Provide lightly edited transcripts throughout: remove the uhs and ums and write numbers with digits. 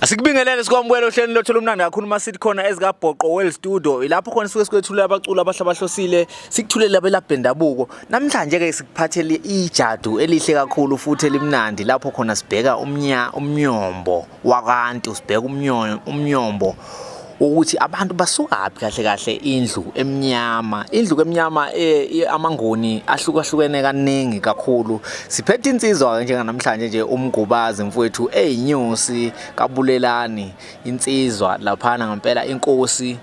Asikubingelele sikwamukela ohlelweni lothu lomnandi kakhulu uma sithi khona ezikaBhoqo World Studio ilapho khona sisuke sikwethulele abaculi abahlabahlosile sikuthulele abelaphi bendabuko. Namhlanje ke sikuphathele ijadu elihle kakhulu futhi elimnandi lapho khona sibheka umnya umnyombo wakantu sibheka umnyombo ukuthi abantu basukaphi kahle kahle indlu emnyama. Indlu emnyama amaNguni ahlukahlukene kaningi kakhulu. Siphethe insizwa ke njenganamhlanje nje uMgubazi mfowethu eyinyosi kaBulelani insizwa laphana ngempela inkosi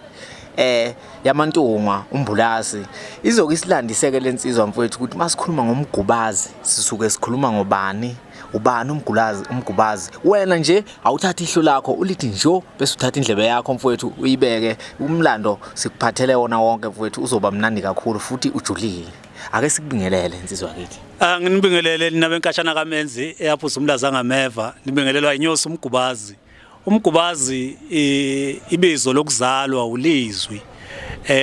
yamaNtungwa uMbulasi. Izoke isilandiseke lensizwa mfowethu ukuthi masikhuluma ngoMgubazi sisuke sikhuluma ngobani, ubani uMgulazi uMgubazi. Wena nje awuthathe ihlo lakho ulithi njo bese uthatha indlebe yakho mfowethu uyibeke. Umlando sikuphathele wona wonke mfowethu, uzoba mnandi kakhulu futhi ujulile. Ake sikubingelele insizwa kithi. Ah, nginibingelele nina benkatshana kaMenzi eyaphuza umlaza ngameva, nibingelelwa inyosi uMgubazi. UMgubazi ibizo lokuzalwa uLizwi.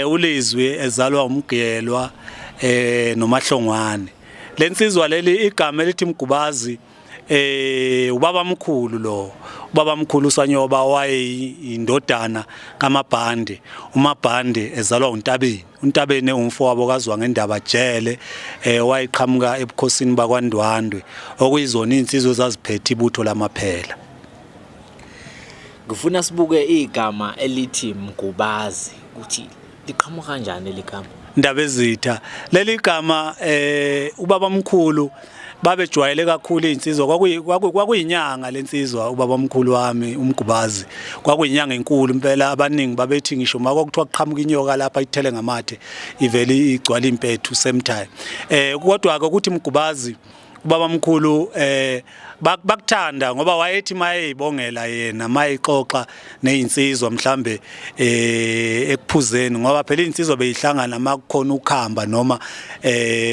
ULizwi ezalwa uMgiyelwa noMahlongwane. Lensizwa leli igama elithi Mgubazi ubaba mkhulu lo, ubaba mkhulu uSanyoba wayeyindodana kaMabhande. uMabhande ezalwa uNtabeni. uNtabeni umfowabo kaZwa ngendaba Jele wayeqhamuka ebukhosini bakwaNdwandwe okuyizona insizwe ezaziphethe ibutho lamaphela. Ngifuna sibuke igama elithi Mgubazi ukuthi liqhamuka kanjani leli gama. Ndabezitha leli gama ubaba mkhulu babejwayele kakhulu izinsizwa, kwakuyinyanga lensizwa ubaba mkhulu wami uMgubazi, kwakuyinyanga enkulu impela. Abaningi babethi ngisho uma kwakuthiwa kuqhamuka inyoka lapha ithele ngamathe ivele igcwala impethu same time. Kodwa ke ukuthi Mgubazi ubaba mkhulu bakuthanda ngoba wayethi mayeyibongela yena mayixoxa nezinsizwa mhlambe ekuphuzeni, ngoba phela izinsizwa beyihlangana makukhona ukhamba noma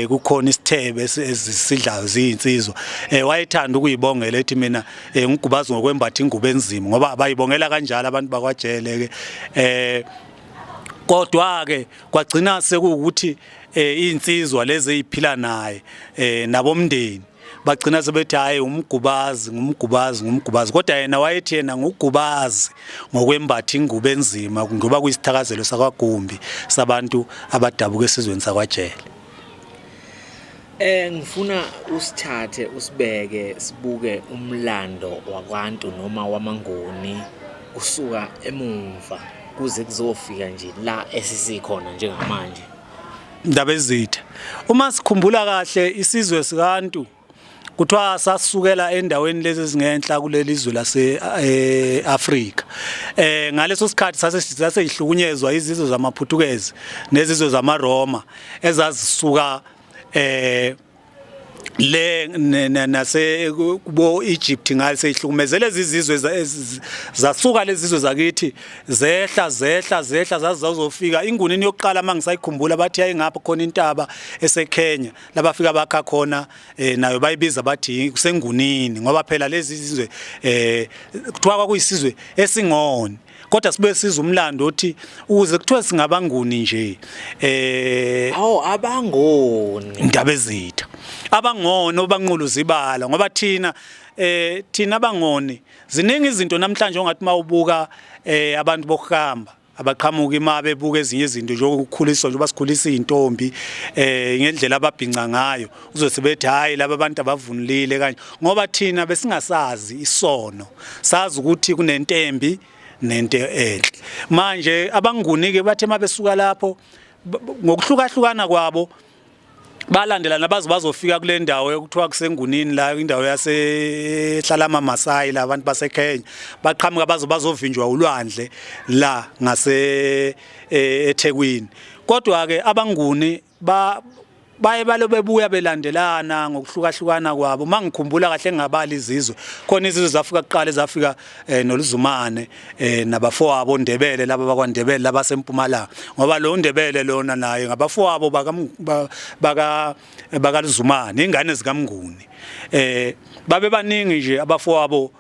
kukhona isithebe esisidlayo ziyinsizwa. Wayethanda ukuyibongela ethi mina nguGubazi ngokwembatha ingubo enzima, ngoba bayibongela kanjalo abantu bakwaJele ke. Kodwa ke kwagcina sekuwukuthi insizwa lezi eziphila naye nabomndeni bagcina sebethi hayi uMgubazi nguMgubazi nguMgubazi, kodwa yena wayethi yena nguGubazi ngokwembatha ingubo enzima ngoba kuyisithakazelo sakwaGumbi sabantu abadabuka esizweni sakwaJele. Ngifuna usithathe usibeke sibuke umlando wakwantu noma wamaNguni kusuka emumva kuze kuzofika nje la esisikhona njengamanje. Ndabezitha, uma sikhumbula kahle isizwe sikaNtu kuthiwa sasukela endaweni lezi ezingenhla kuleli zwe lase Afrika. Ngaleso sikhathi sase saseyihlukunyezwa izizwe zamaPhuthukezi nezizwe zamaRoma ezazisuka le nase kubo Egypt ngale seyihlukumezele lezi zizwe zasuka lezi zizwe zakithi zehla zehla zehla zazizofika ingunini yokuqala mangisayikhumbula bathi yayingapha khona intaba eseKenya labafika bakha khona nayo bayibiza bathi kusengunini ngoba phela lezi zizwe kuthiwa kwakuyisizwe esingoni, kodwa sibuye siza umlando othi ukuze kuthiwe singabanguni nje Awu abangoni. Ndabezitha, abangoni obanquluza ibala, ngoba thina thina abangoni ziningi izinto namhlanje ongathi mawubuka abantu bokuhamba abaqhamuka ima bebuka ezinye izinto njengokukhuliswa njengoba sikhulisa izintombi ngendlela ababhinca ngayo uzothi bethi hayi laba abantu abavunulile kanje, ngoba thina besingasazi isono, sazi ukuthi kunentembi nento enhle. Manje abanguni ke bathe mabesuka lapho ngokuhlukahlukana kwabo balandelana baze bazofika kule ndawo ekuthiwa kusengunini la indawo yasehlala amaMasai la abantu baseKenya baqhamuka baze bazovinjwa ulwandle la ngase eThekwini. Kodwa ke abanguni ba baye balo bebuya belandelana ngokuhlukahlukana kwabo. Mangikhumbula kahle ngabali izizwe khona izizwe zafika kuqala ezafika noluzumane nabafowabo Ndebele laba bakwaNdebele labasempumalanga, ngoba lo Ndebele lona naye ngabafowabo baka baka bakaLuzumane ingane zikaMnguni. Babe baningi nje abafowabo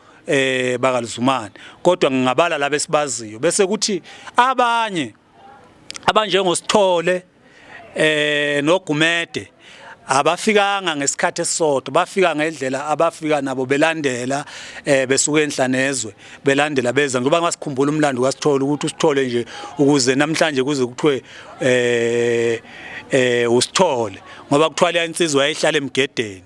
bakaLuzumane, kodwa ngingabala laba esibaziyo bese kuthi abanye abanjengosithole noGumede. Abafikanga ngesikhathi esisodwa, bafika ngendlela abafika nabo belandela besuka enhla nezwe belandela beza, ngoba ngasikhumbula umlando kaSithole ukuthi uSithole nje ukuze namhlanje kuze kuthiwe uSithole, ngoba kuthiwa leya insizwa yayihlala emgedeni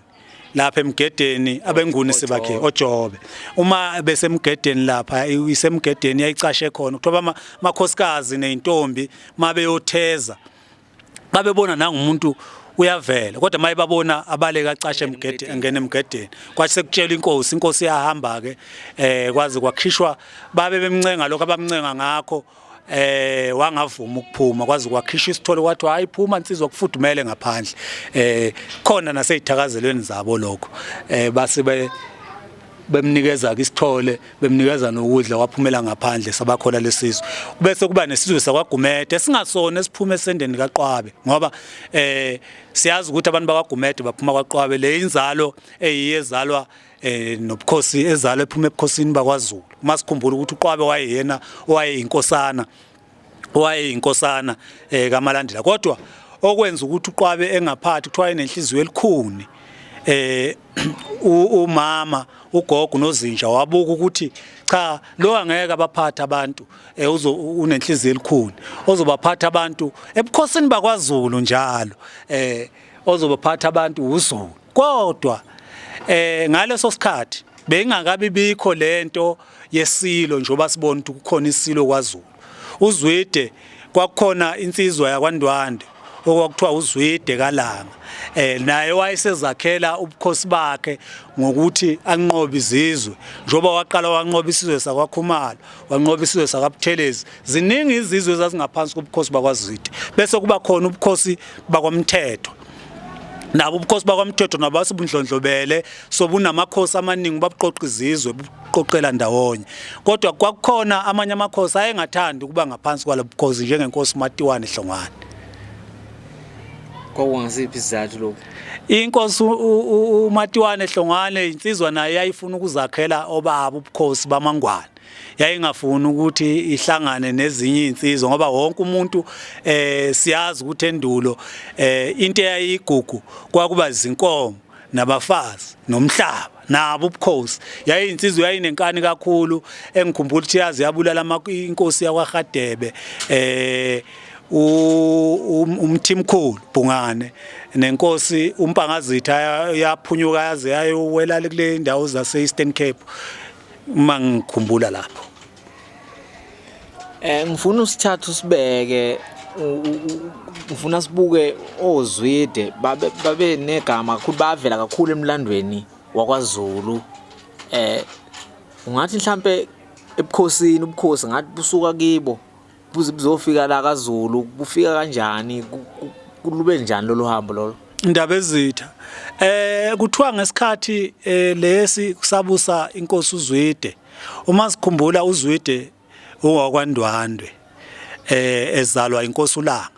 lapha emgedeni abenguni sebakhe oJobe, uma besemgedeni lapha isemgedeni yayicashe khona, kuthiwa amakhosikazi nezintombi mabeyotheza babebona nangumuntu uyavela, kodwa maye babona abaleka acashe emgedeni, engena emgedeni. Kwathi sekutshela inkosi, inkosi iyahamba ke kwaze kwakhishwa, babe bemncenga lokho abamncenga ngakho, wangavuma ukuphuma, kwaze kwakhishwa isithole, kwathi hayi phuma insizwa kufudumele ngaphandle. Khona naseyithakazelweni zabo lokho, base bemnikeza ke isithole, bemnikeza nokudla, waphumela ngaphandle sabakhola lesizwe. Bese kuba nesizwe sakwaGumede singasona esiphuma esendeni kaQwabe, ngoba siyazi ukuthi abantu bakwaGumede baphuma kwaQwabe, le inzalo eyiyezalwa nobukhosi ezalwa ephuma ebukhosini bakwaZulu. Uma sikhumbula ukuthi uQwabe wayeyena owayeyinkosana, owayeyinkosana kaMalandela, kodwa okwenza ukuthi uQwabe engaphathi kuthiwa enenhliziyo elikhuni, umama ugogo nozinja wabuka ukuthi cha, lo angeke abaphathe abantu, uzo unenhliziyo elikhuni, ozobaphatha abantu ebukhosini bakwaZulu njalo, ozobaphatha abantu uZulu. Kodwa ngaleso sikhathi bengakabi bikho lento yesilo, njengoba sibona ukuthi kukhona isilo kwaZulu. UZwide, kwakukhona insizwa yakwaNdwandwe okwakuthiwa uZwide kaLanga, naye wayesezakhela ubukhosi bakhe ngokuthi anqobe izizwe, njengoba waqala wanqoba isizwe sakwaKhumalo, wanqoba isizwe sakwaButhelezi. Ziningi izizwe ezazingaphansi kobukhosi bakwaZwide. Bese kuba khona ubukhosi bakwaMthetho, nabo ubukhosi bakwaMthetho nabo basebundlondlobele, sobunamakhosi amaningi, babuqoqa izizwe buqoqela ndawonye. Kodwa kwakukhona amanye amakhosi ayengathandi ukuba ngaphansi kwalobukhosi, njengenkosi uMatiwane Hlongwane. Kwakungasiphi isizathu lokhu? Inkosi uMatiwane Hlongwane insizwa naye yayifuna ukuzakhela obaba ubukhosi bamaNgwane, yayingafuni ukuthi ihlangane nezinye izinsizwa, ngoba wonke umuntu siyazi ukuthi endulo into eyayigugu kwakuba izinkomo nabafazi nomhlaba nabo ubukhosi. Yayiyinsizwa yayinenkani kakhulu, engikhumbula ukuthi yazi yabulala inkosi yakwaHadebe uMthimkhulu Bhungane, nenkosi uMpangazitha yaphunyuka yaze yayowela kule ndawo zase Eastern Cape uma ngikhumbula lapho. Ngifuna usithathu sibeke, ngifuna sibuke oZwide babe negama kakhulu, bavela kakhulu emlandweni wakwaZulu. Ungathi mhlambe ebukhosini, ubukhosi ngathi busuka kibo buze buzofika la kaZulu, bufika kanjani, kulube njani lolu hambo lolo? Indaba ezitha kuthiwa ngesikhathi lesi kusabusa inkosi uZwide, uma sikhumbula uZwide ungakwaNdwandwe, ezalwa inkosi uLanga.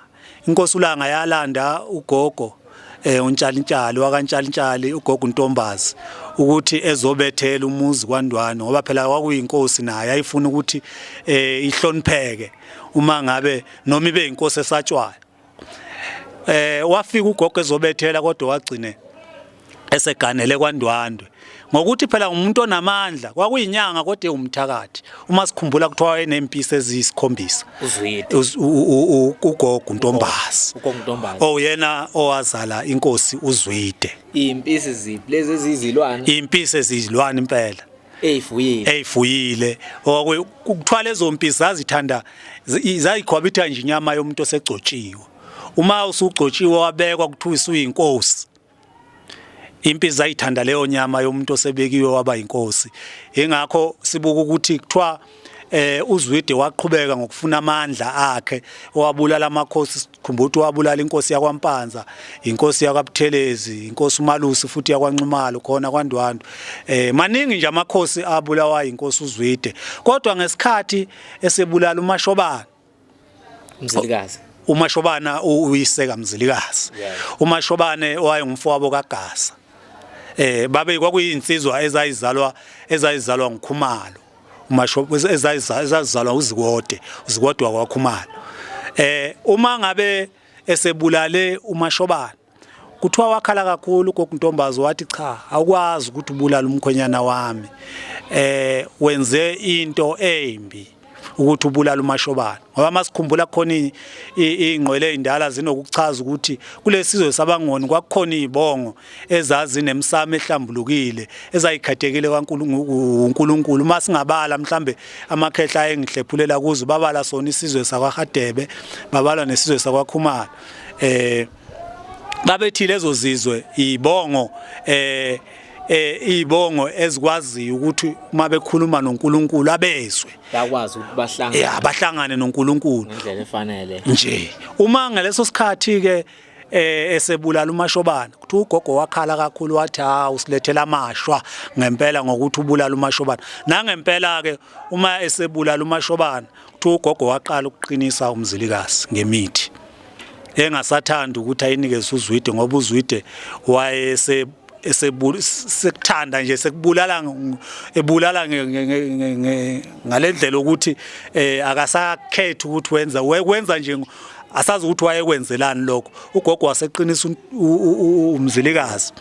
Inkosi uLanga yalanda ugogo uNtshalintshali wakaNtshalintshali, ugogo uNtombazi, ukuthi ezobethela umuzi kwaNdwandwe, ngoba phela kwakuyinkosi naye ayifuna ukuthi ihlonipheke uma ngabe noma ibe inkosi esatshwayo. Wafika ugogo ezobethela, kodwa wagcine eseganele kwaNdwandwe, ngokuthi phela umuntu onamandla, kwakuyinyanga kodwa ewumthakathi. Uma sikhumbula kuthiwa wayenempisi eziyisikhombisa uZwide, ugogo uNtombazi, ugogo uNtombazi oyena owazala inkosi uZwide. Impisi ziphi lezi ezizilwane? Impisi ezizilwane impela. Eyifuyile. Eyifuyile. Kuthiwa lezo mpisi zazithanda, zayikhwabitha nje inyama yomuntu osegcotshiwe. Uma usugcotshiwe wabekwa kuthiwa usuyinkosi, impi zayithanda leyo nyama yomuntu osebekiwe waba inkosi. Ingakho sibuka ukuthi kuthiwa uZwide waqhubeka ngokufuna amandla akhe, owabulala amakhosi. Sikhumbula ukuthi wabulala inkosi yakwaMpanza, inkosi yakwaButhelezi, inkosi uMalusi futhi yakwaNxumalo khona kwaNdwandwe. Maningi nje amakhosi abulawa inkosi uZwide, kodwa ngesikhathi esebulala uMashobana Mzilikazi, uMashobana uyise kaMzilikazi, uMashobane owayengumfowabo kaGasa, babe kwakuyinsizwa ezayizalwa nguKhumalo, uMasho ezazizalwa uZikode, uZikode wakwaKhumalo. Uma ngabe esebulale uMashobana, Kuthiwa wakhala kakhulu ugogo Ntombazi wathi cha, awukwazi ukuthi ubulale umkhwenyana wami. Wenze into embi ukuthi ubulale uMashobane. Ngoba masikhumbula khona ingqwele ezindala zinokuchaza ukuthi kulesizwe sabangoni kwakukhona izibongo ezazinemsamo ehlambulukile ezayikhethekile kaNkulunkulu. Uma singabala mhlambe amakhehla ayengihlephulela kuzo, babala sona isizwe sakwaHadebe, babala nesizwe sakwaKhumalo. Babethi lezo zizwe ibongo izibongo ezikwaziyo ukuthi uma bekhuluma noNkulunkulu abezwe, bakwazi ukuthi bahlangane, ya, bahlangane noNkulunkulu ngendlela efanele nje. Uma ngaleso sikhathi ke esebulala uMashobane, kuthiwa ugogo wakhala kakhulu wathi ha, usilethela amashwa ngempela ngokuthi ubulala uMashobane. Nangempela ke uma esebulala uMashobane, kuthiwa ugogo waqala ukuqinisa uMzilikazi ngemithi, engasathanda ukuthi ayinikeze uZwide, ngoba uZwide wayese sekuthanda nje sekubulala, ebulala ngalendlela ukuthi akasakhethi ukuthi wenza wenza nje, asazi ukuthi wayekwenzelani lokho. Ugogo waseqinisa uMzilikazi,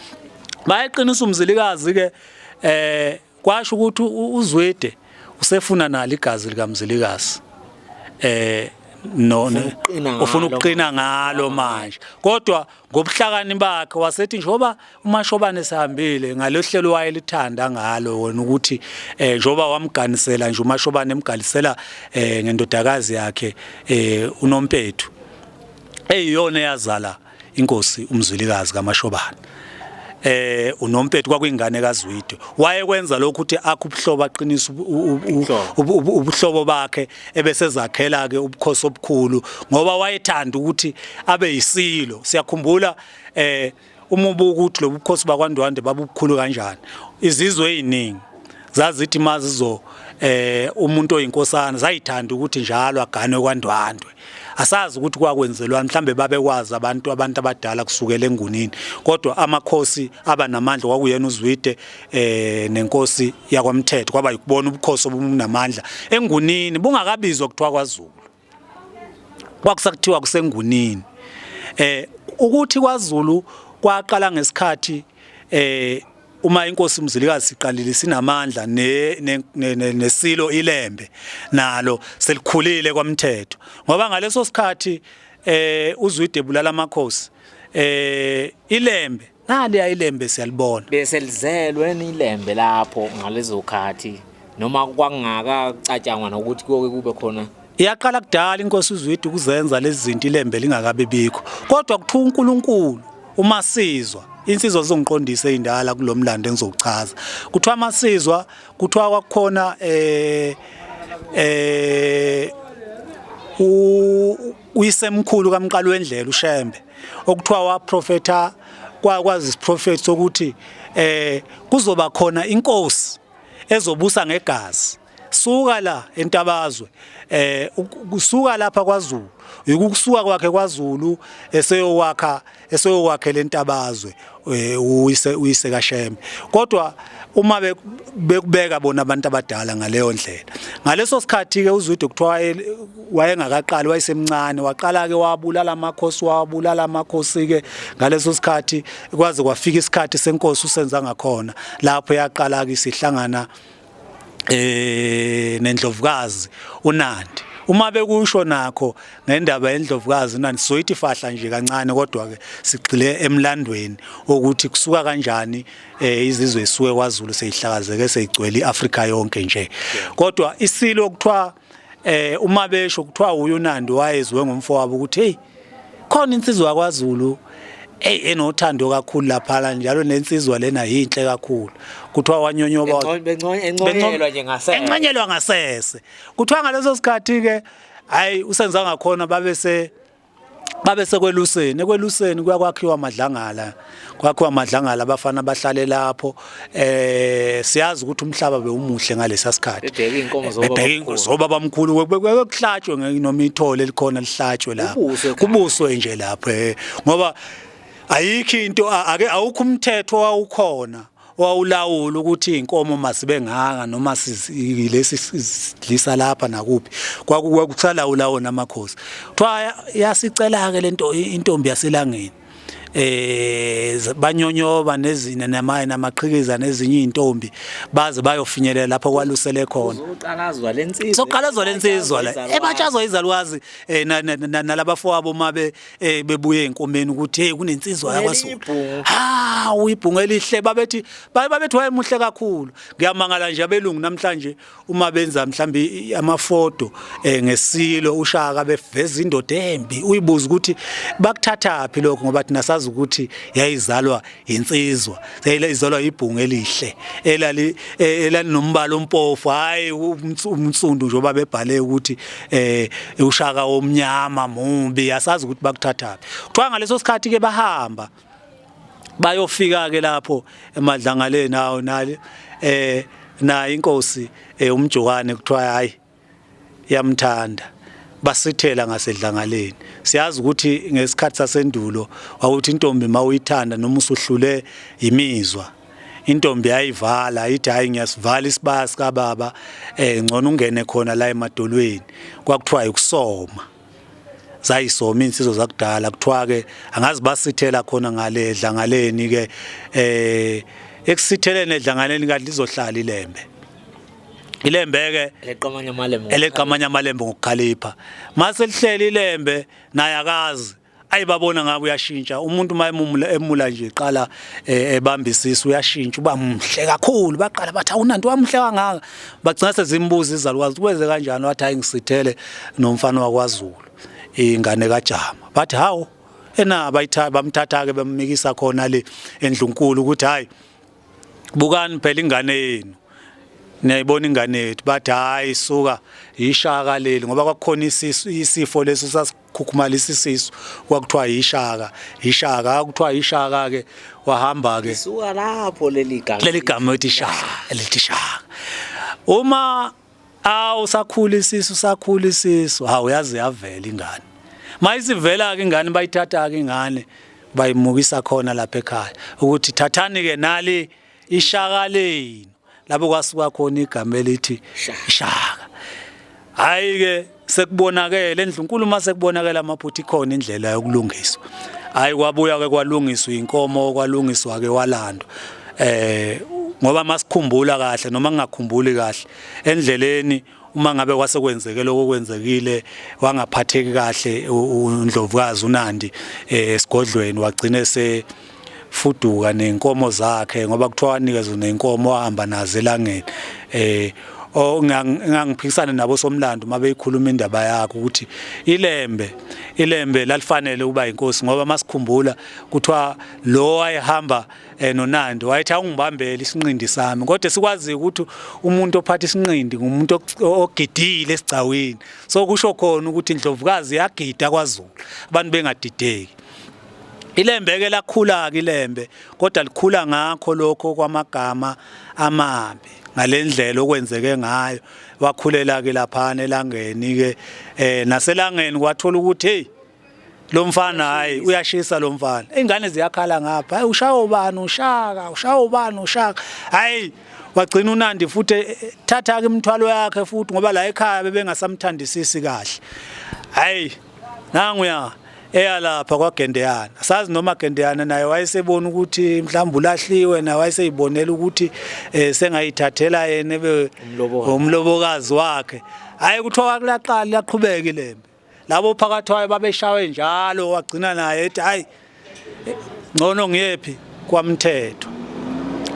bayeqinisa uMzilikazi ke, kwasho ukuthi uZwide usefuna nalo igazi likaMzilikazi, no ufuna ukuqina ngalo manje. Kodwa ngobuhlakani bakhe wasethi njengoba uMashobane sehambile ngalohlelo wayelithanda ngalo wona ukuthi njengoba wamganisela nje uMashobane, emgalisela ngendodakazi yakhe uNompethu, eyiyona eyazala inkosi uMzilikazi kaMashobane. UNompethu kwakuyingane kaZwide, wayekwenza lokhu ukuthi akhe ubuhlobo, aqinise ubuhlobo bakhe, ebesezakhela ke ubukhosi obukhulu, ngoba wayethanda ukuthi abe yisilo. Siyakhumbula uma ubuka ukuthi lobu bukhosi bakwaNdwandwe babubukhulu kanjani, izizwe eziningi zazithi mazizo umuntu oyinkosana zayithanda ukuthi njalo aganwe kwaNdwandwe. Asazi ukuthi kwakwenzelwani, mhlambe babekwazi abantu abadala kusukela engunini, kodwa amakhosi aba namandla kwakuyena uZwide nenkosi yakwaMthetho, kwaba yikubona ubukhosi obunamandla engunini bungakabizwa kuthiwa kwaZulu, kwakusakuthiwa kusengunini. Ukuthi kwaZulu kwaqala ngesikhathi uma inkosi uMzilikazi siqalile sinamandla nesilo iLembe nalo selikhulile kwaMthetho, ngoba ngaleso sikhathi uZwide bulala amakhosi, iLembe naliya iLembe siyalibona. Bese lizelwe iLembe lapho ngalezo khathi, noma kwangakacatshangwa nokuthi kuyoke kube khona? Iyaqala kudala inkosi uZwide ukuzenza lezi zinto iLembe lingakabi bikho, kodwa kuthiwa uNkulunkulu uma sizwa insizwa zizongiqondisa ezindala kulomlando engizochaza. Kuthiwa amasizwa, kuthiwa kwakukhona uyisemkhulu kaMqalo wendlela uShembe, okuthiwa waprofetha, kwakwazi isiprofethi sokuthi kuzoba khona inkosi ezobusa ngegazi. Suka la entabazwe, kusuka lapha kwaZulu, ukusuka kwakhe kwaZulu eseyowakha eseyowakhela entabazwe uyise kaShembe. Kodwa uma bekubeka bona abantu abadala ngaleyo ndlela, ngaleso sikhathi ke uZwide kuthiwa wayengakaqali, wayesemncane, waqala ke wabulala amakhosi, wabulala amakhosi ke ngaleso sikhathi, kwaze kwafika isikhathi senkosi usenza ngakhona lapho yaqala ke sihlangana nendlovukazi uNandi. Uma bekusho nakho ngendaba yendlovukazi uNandi, sizoyithi fahla nje kancane, kodwa ke sigxile emlandweni ukuthi kusuka kanjani izizwe isuke kwaZulu seyihlakazeke seyigcwele iAfrika yonke nje. Kodwa isilo kuthiwa uma besho kuthiwa uYunandi wayezwe ngomfowabo ukuthi hey, khona insizwa kwaZulu hey enothando kakhulu lapha njalo, nensizwa lena yinhle kakhulu. Kuthiwa wanyonyoba Enconyelwa nje ngasese. Enconyelwa ngasese. Kuthiwa ngaleso sikhathi ke hayi, usenza ngakhona babe sekweluseni, ekweluseni kuyakwakhiwa amadlangala, kwakhiwa amadlangala, abafana bahlale lapho. Siyazi ukuthi umhlaba bewumuhle ngalesa sikhathi. Bebheka inkomo zobaba, zobaba mkhulu, kuhlatshwe noma ithole likhona lihlatshwe lapho, kubuswe nje lapho, ngoba ayikho into, ake awukho umthetho owawukhona owawulawula ukuthi inkomo masibe ngaka noma lesi sidlisa lapha nakuphi, kwakusalawula wona amakhosi. Kuthiwa yasicela ke lento intombi yaselangeni. Banyonyoba nezine namaye namaqhikiza nezinye izintombi baze bayofinyelela lapho kwalusele khona. Uzoqalazwa lensizwa. Soqalazwa lensizwa la ebatshazwa izalukazi nalabafowabo mabe bebuye enkomeni ukuthi hey kunensizwa yakwaZulu. Ha, uyibhungu elihle, babethi babethi wayemuhle kakhulu. Ngiyamangala nje abelungu namhlanje uma benza mhlambi amafoto ngesilo uShaka beveza indoda embi, uyibuza ukuthi bakuthathaphi lokho, ngoba thina sazi ukuthi yayizalwa insizwa, yayizalwa ibhungu elihle elali elalinombala ompofu, hayi umnsundu njengoba bebhale ukuthi uShaka omnyama mubi. Asazi ukuthi bakuthathaphi. Kuthiwa ngaleso sikhathi ke bahamba bayofika ke lapho emadlangaleni awo nali naye inkosi uMjokane, kuthiwa hayi yamthanda, basithela ngasedlangaleni. Siyazi ukuthi ngesikhathi sasendulo wawuthi intombi mawuyithanda noma usuhlule imizwa, intombi yayivala ithi hayi ngiyasivala isibaya sikababa, ngcono ungene khona la emadolweni. Kwakuthiwa ukusoma, zayisoma insizwa zakudala. Kuthiwa ke angazi basithela khona ngale edlangaleni ke, ekusitheleni edlangaleni kanti lizohlala ilembe, ilembe ke eleqamanya amalembe, eleqamanya amalembe ngokukhalipha. Mase lihleli ilembe naye akazi ayibabona ngabe uyashintsha umuntu uma emumula emula nje qala ebamba isisu uyashintsha uba muhle kakhulu. Baqala bathi awunanto wamuhle kangaka, bagcina sezimbuza izalukazi kwenze kanjani, wathi hayi ngisithele nomfana wakwaZulu ingane kaJama. Bathi hawu ena bayithatha bamthatha ke bemmikisa khona le endlunkulu ukuthi hayi bukani phela ingane yenu, niyayibona ingane yethu. Bathi hayi suka ishaka leli, ngoba kwakukhona isifo leso sasikhukhumalisa isisu, kwakuthiwa ishaka, ishaka kuthiwa ishaka ke. Wahamba ke isuka lapho leli gama, leli gama ethi shaka, elithi shaka. Uma awu sakhula isisu, sakhula isisu, hawu yaze yavela ingane. Mayisivela ke ingane, bayithatha ke ingane bayimukisa khona lapha ekhaya ukuthi thathani ke nali ishaka lenu. Lapho kwasuka khona igama elithi ishaka. Hayi ke sekubonakele endlunkulu, mase kubonakela amaphutha ikhona indlela yokulungiswa. Hayi kwabuya ke kwalungiswa inkomo, kwalungiswa ke walandwa, ngoba masikhumbula kahle noma ngingakhumbuli kahle endleleni, uma ngabe kwase kwenzeke lokho kwenzekile wangaphatheki kahle uNdlovukazi uNandi esigodlweni, wagcina se fuduka nenkomo zakhe, ngoba kuthiwa wanikezwa nenkomo wahamba nazo elangeni. Ngiphikisana nabo somlando mabeyikhuluma indaba yakho ukuthi ilembe lalifanele ukuba inkosi, ngoba masikhumbula kuthiwa lo wayehamba noNandi wayethi awungibambele isinqindi sami, kodwa sikwazi ukuthi umuntu ophatha isinqindi ngumuntu ogidile esigcawini. So kusho khona ukuthi indlovukazi yagida kwaZulu abantu bengadideki. Ilembe ke lakhula ke ilembe, kodwa likhula ngakho lokho kwamagama amabi ngalendlela okwenzeke ngayo. Wakhulela ke laphana elangeni ke, naselangeni kwathola ukuthi hey lo mfana hayi uyashisa lo mfana, ingane ziyakhala ngapha, hayi ushaya ubani ushaka, ushaya ubani ushaka. Hayi wagcina uNandi futhi thatha ke imithwalo yakhe futhi, ngoba la ekhaya bebengasamthandisisi kahle. Hayi nanguya eya lapha kwaGendeyana, sazi noma Gendeyana naye wayesebona ukuthi mhlawumbe ulahliwe, naye wayeseyibonela ukuthi sengayithathela yena ebe umlobokazi wakhe. Hayi kuthiwa kulaqala laqhubeka ilembe labo phakathwayo babeshawe njalo, wagcina naye ethi hayi ngcono ngiyephi kwaMthethwa.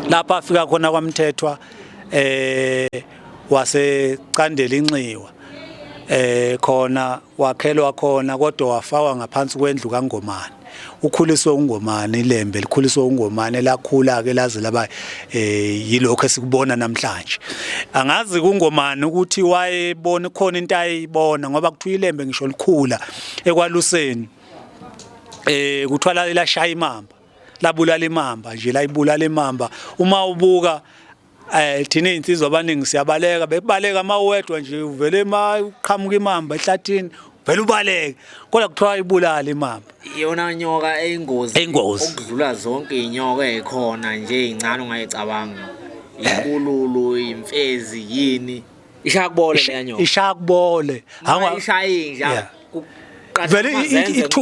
Lapha afika khona kwaMthethwa wasecandela inxiwa khona wakhelwa khona, kodwa wafakwa ngaphansi kwendlu kaNgomane. Ukhuliswe uNgomane, ilembe likhuliswe uNgomane, lakhula ke laze laba yilokho esikubona namhlanje. Angazi kuNgomane ukuthi wayebona khona into ayibona, ngoba kuthiwa ilembe ngisho likhula ekwaluseni kuthiwa lashaya imamba, labulala imamba nje, layibulala imamba. Uma ubuka thina izinsizwa abaningi siyabaleka, bekubaleka mawedwa nje uvele ma uqhamuka imamba ehlathini vele ubaleke, kodwa kuthiwa ibulala imamba. Iyona nyoka eyingozi Eyingozi. okudlula zonke iy'nyoka ey'khona nje ey'ncane ongayicabanga, ibululu, imfezi, yini, ishaya kubole leya nyoka. Ishaya kubole. Ishaya inja. Vele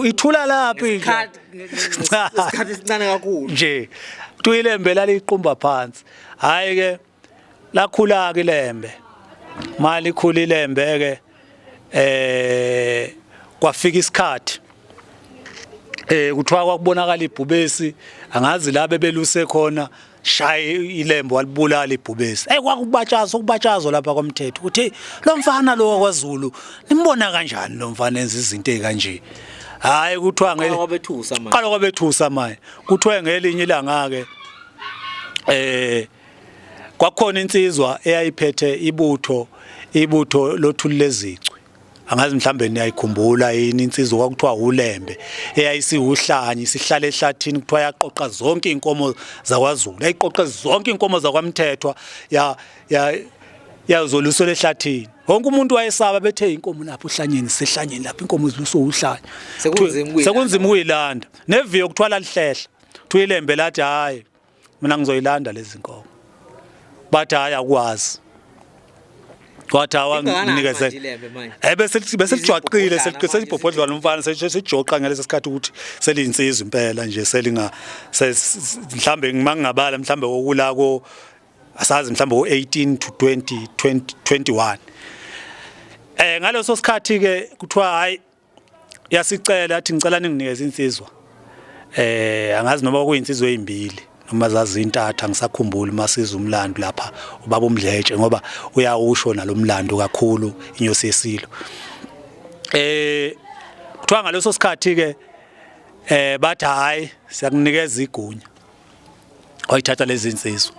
ithula lapha inja. Isikhathi esincane kakhulu. Nje. Kuthiwa ilembe laliqumba phansi. Hayi ke lakhula ke ilembe. Mali ikhula ilembe ke kwafika isikhathi kuthiwa kwakubonakala ibhubesi angazi la bebeluse khona shaye ilembo walibulala ibhubesi. Hey kwakubatshazwa ukubatshazwa lapha kwamthetho ukuthi lo mfana lo wakwaZulu nimbona kanjani lo mfana enza izinto ezikanje. Hayi kuthiwa ngeke kwabethusa manje. Qala kwabethusa manje. Kuthiwa ngelinye ilanga ke kwakhona insizwa eyayiphethe ibutho lothuli lezicwi. Angazi mhlambe niyayikhumbula yini insizwa kwakuthiwa uLembe eyayisiwuhlanyi sihlala ehlathini kuthiwa yaqoqa zonke inkomo zakwaZulu yayiqoqa zonke inkomo zakwaMthethwa ya ya yazolusela ehlathini wonke umuntu wayesaba bethe inkomo lapho uhlanyeni sehlanyeni lapho inkomo ziluswa uhlanya sekunzima ukuyilanda neviyo kuthiwa lalihlehla kuthiwa iLembe lathi hayi mina ngizoyilanda lezi nkomo bathi hayi akwazi wathi awanginikezele eh bese bese lijwaqile selibhobhodlwana umfana sesijoqa ngalesi sikhathi ukuthi seliyinsizwa impela nje selinga mhlambe ngimangabala mhlambe okula ko asazi mhlambe o18 to 20 20 21 ngaleso sikhathi ke kuthiwa hayi yasicela athi ngicela ninginikeze insizwa angazi noma kuyinsizwa ezimbili noma zazintatha ngisakhumbula masiza umlando lapha ubaba uMdletshe ngoba uyawusho nalomlando kakhulu inyosi yesilo. Kuthiwa ngaleso sikhathi ke bathi hayi siyakunikeza igunya. Wayithatha lezi insizwa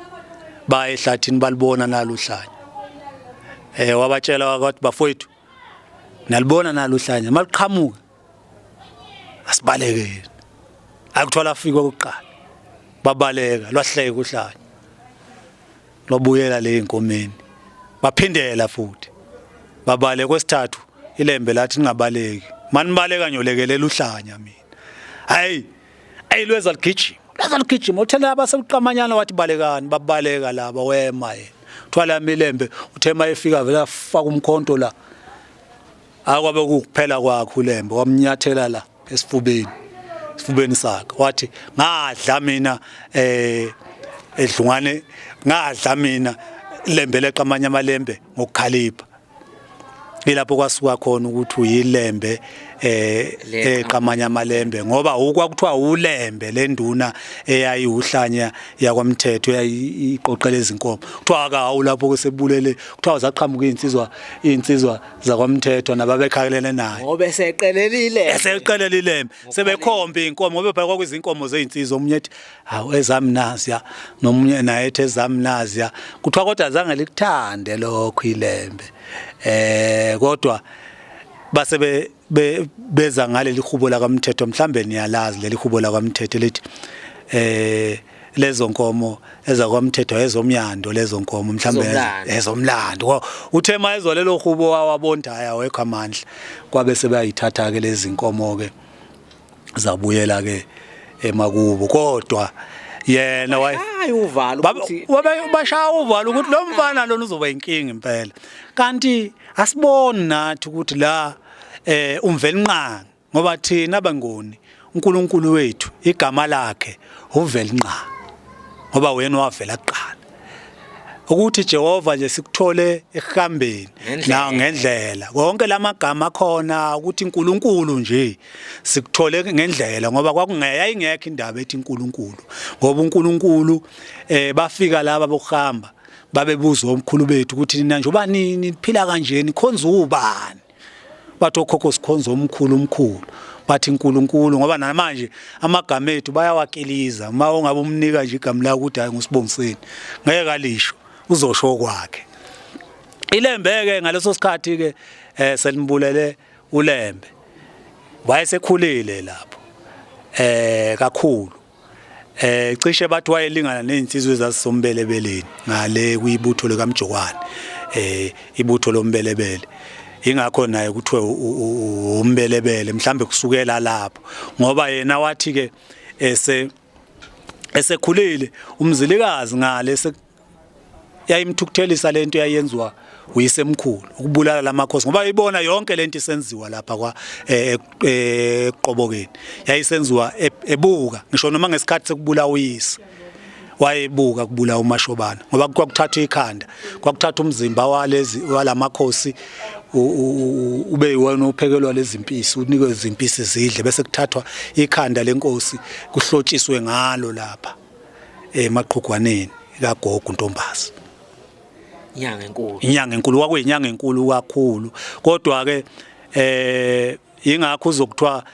baye ehlathini balibona naluhlanya. Wabatshela wathi bafowethu nalibona naluhlanya maliqhamuka asibalekeni. Akuthola afika okokuqala babaleka lwahleka uhlanya lwabuyela le inkomeni baphindela futhi babale kwesithathu ilembe lathi ningabaleki manibaleka nyolekelela uhlanya mina. Hayi ayi lweza ligijima lweza ligijima uthela abasebuqamanyana wathi balekani babaleka laba wema yena thwala imilembe uthe mayefika vele afaka umkhonto la akwabe kukuphela kwakhe ulembe wamnyathela la esifubeni sakhe wathi ngadla mina edlungane ngadla mina lembe leqamanya amalembe ngokukhalipha. Ilapho kwasuka khona ukuthi uyilembe eqamanya amalembe ngoba ukwakuthiwa ulembe lenduna eyayiuhlanya yakwamthetho eyayiqoqela izinkomo. Kuthiwa akawu lapho kusebulele kuthiwa zaqhamuka insizwa zakwamthetho nababekhakelene naye ngoba eseqelelile eseqelele ilembe sebekhomba inkomo ngoba phela kwakuyizinkomo zezinsizwa omunye ethi hawu ezami naziya nomunye naye ethi ezami naziya. Kuthiwa kodwa zange likuthande lokho ilembe kodwa base beza ngaleli hubo la kwaMthetho mhlambe niyalazi leli hubo la kwaMthetho lithi lezo nkomo ezakwaMthetho ezomyando lezo nkomo mhlambe ezomlando. Uthe mayezwa lelo hubo wawabonda haya wekho amandla kwabe sebayithatha ke lezi nkomo ke zabuyela ke emakubo. Kodwa yena waye uvalo ukuthi bashaya uvalo ukuthi lo mfana lona uzoba inkinga impela. Kanti asiboni nathi ukuthi la uMvelinqangi ngoba thina abangoni uNkulunkulu wethu igama lakhe uVelinqangi ngoba wena wavela kuqala. Ukuthi Jehova nje sikuthole ekuhambeni na ngendlela konke lamagama khona ukuthi uNkulunkulu nje sikuthole ngendlela ngoba kwakungeyayingekho indaba ethi uNkulunkulu ngoba uNkulunkulu bafika laba bokuhamba babebuzwa omkhulu bethu ukuthi nina njengoba niphila kanje nikhonza ubani. Bathi okhokho sikhonza omkhulu omkhulu bathi uNkulunkulu ngoba namanje amagama ethu bayawakiliza uma ungabe umnika nje igama lakho ukuthi hayi nguSibongiseni ngeke alisho uzosho kwakhe. Ilembe ke ngaleso sikhathi ke selimbulele uLembe wayesekhulile lapho kakhulu cishe bathi wayelingana nezinsizwe ezazisombelebeleni ngale kuyibutho likaMjokwane ibutho lombelebele ingakho naye kuthiwe umbelebele mhlambe kusukela lapho ngoba yena wathi ke esekhulile uMzilikazi ngale yayimthukuthelisa lento yayenziwa Uyisemkhulu ukubulala lamakhosi ngoba ibona yonke lento isenziwa lapha kwa eqobokeni yayisenziwa ebuka ngisho noma ngesikhathi sekubulawa uyise wayebuka kubulawa uMashobana ngoba kwakuthatha ikhanda kwakuthatha umzimba walezi walamakhosi ube yiwona uphekelwa lezimpisi unikwe izimpisi zidle bese kuthathwa ikhanda lenkosi kuhlotshiswe ngalo lapha emaqhugwaneni kagogo uNtombazi. Inyanga enkulu. Inyanga enkulu kwakuyinyanga enkulu kakhulu. Kodwa ke ingakho uzokuthiwa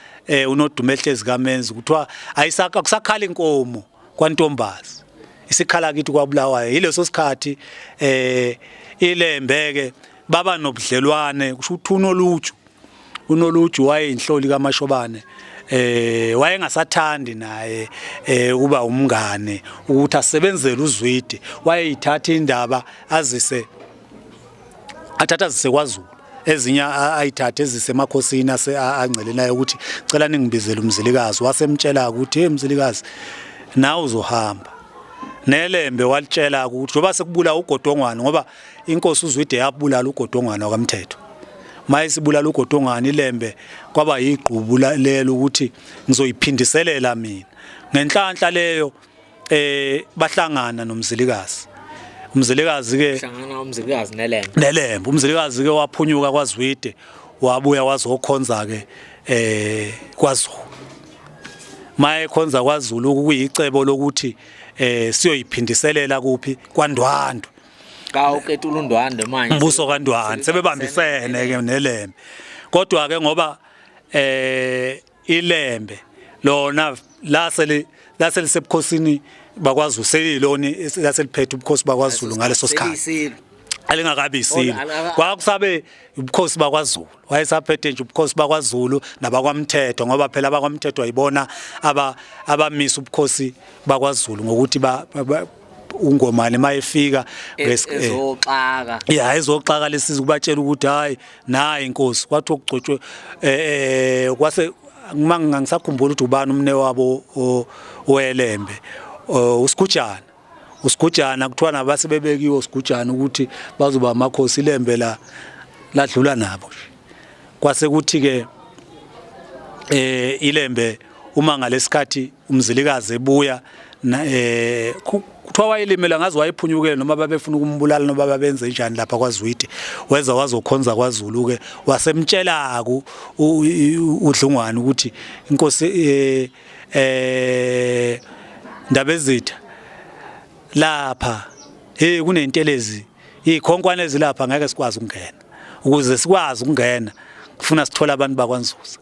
uNodumehlezi kaMenzi kuthiwa ayisakha kusakhala inkomo kwaNtombazi. Isikhala kithi kwaBulawayo yileso sikhathi iLembe ke baba nobudlelwane kusho ukuthi uNoluju uNoluju wayeyinhloli kaMashobane wayengasathandi naye ukuba umngane ukuthi asebenzele uZwide wayeyithatha indaba azise athatha azise kwaZulu ezinye ayithathe ezise emakhosini ase angcele naye ukuthi cela ningibizele uMzilikazi wasemtshela ukuthi hey Mzilikazi nawe uzohamba nelembe walitshela ukuthi njengoba sekubula uGodongwane ngoba inkosi uZwide yabulala uGodongwane wakamthetho mayisibulala uGodongwane ilembe kwaba yigqubu lelo ukuthi ngizoyiphindiselela mina ngenhlanhla leyo bahlangana noMzilikazi uMzilikazi ke hlangana uMzilikazi nelembe nelembe uMzilikazi ke waphunyuka kwaZwide wabuya wazokhonza ke kwaZulu maye khonza kwaZulu kuyicebo lokuthi siyoyiphindiselela kuphi kwaNdwandwe Ka uketula uNdwandwe manje. Umbuso kaNdwandwe sebebambisene ke nelembe. Kodwa ke ngoba ilembe lona lasele laselisebukhosini bakwaZulu seliloni laseliphethe ubukhosi bakwaZulu ngaleso sikhathi. Alingakabi isilo. Kwakusabe ubukhosi bakwaZulu. Wayesaphethe nje ubukhosi bakwaZulu nabakwaMthetho ngoba phela abakwaMthetho ayibona aba abamisa ubukhosi bakwaZulu ngokuthi ba uNgomane mayefika ezoxaka ya ezoxaka lesiza kubatshela ukuthi hayi nayi inkosi kwathi okugcotshwe kwase uma ngisakhumbula ukuthi ubani umne wabo owelembe uSigujana uSigujana kuthiwa nabase bebekiwe uSigujana ukuthi bazoba amakhosi ilembe la ladlula nabo kwase kuthi ke ilembe uma ngalesikhathi uMzilikazi ebuya kuthiwa wayelimela ngaze wayephunyukele noma babefuna ukumbulala noma babenze njani lapha kwaZwide weza wazokhonza kwaZulu ke wasemtshela ku uDlungwane ukuthi inkosi Ndabezitha lapha hey kunentelezi izikhonkwane ezilapha ngeke sikwazi ukungena ukuze sikwazi ukungena kufuna sithola abantu bakwaNzuza